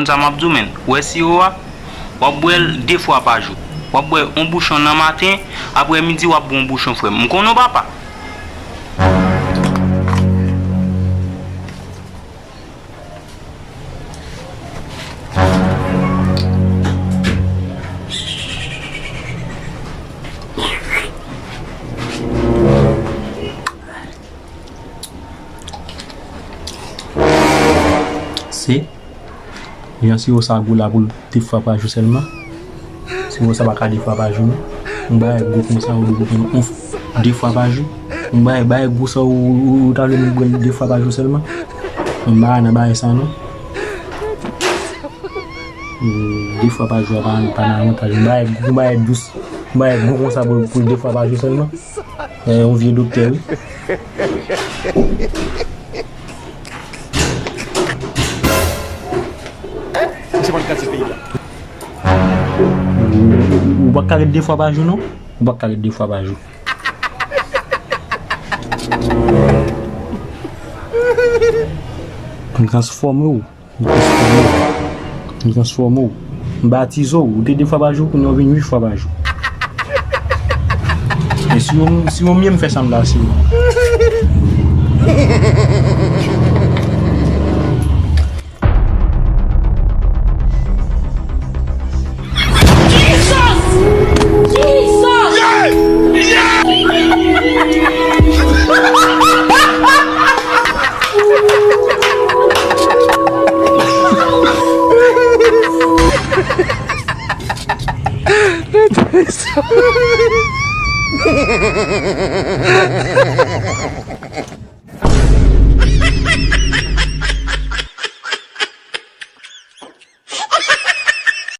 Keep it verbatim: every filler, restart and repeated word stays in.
Sa m ap di w, menn. Ou wè siwo a? W ap bwè l de fwa pa jou. W ap bwè yon bouchon nan maten, aprè midi w ap bwè yon bouchon, frè m. M konnen w papa. Se jan siwo sa gou la pou l de fwa pa jou sèlman. Siwo sa pa ka de fwa pa jou, non. Yon bagay gou konsa, ou dwe pran yon de fwa pa jou. Yon bagay, bagay gou sa, ou, ou, ou ta vle moun bwè l de fwa pa jou sèlman. Yon bagay nan bagay sa, non. Hmm, de fwa pa jou a pa, pa nan avantaj. Yon bagay, yon bagay dous, yon bagay gou konsa pou, pou de fwa pa jou sèlman. Eh, yon vye doktè, wi. Misye pa t gate peyi a. Ou pa ka ret de fwa pa jou, non? Ou pa ka ret de fwa pa jou. M transfòme w. M transfòme w. M transfòme w. M batize w. Ou te de fwa pa jou, kounye a w vin uit fwa pa jou. E si w, si w mye m fè sa m la, si w.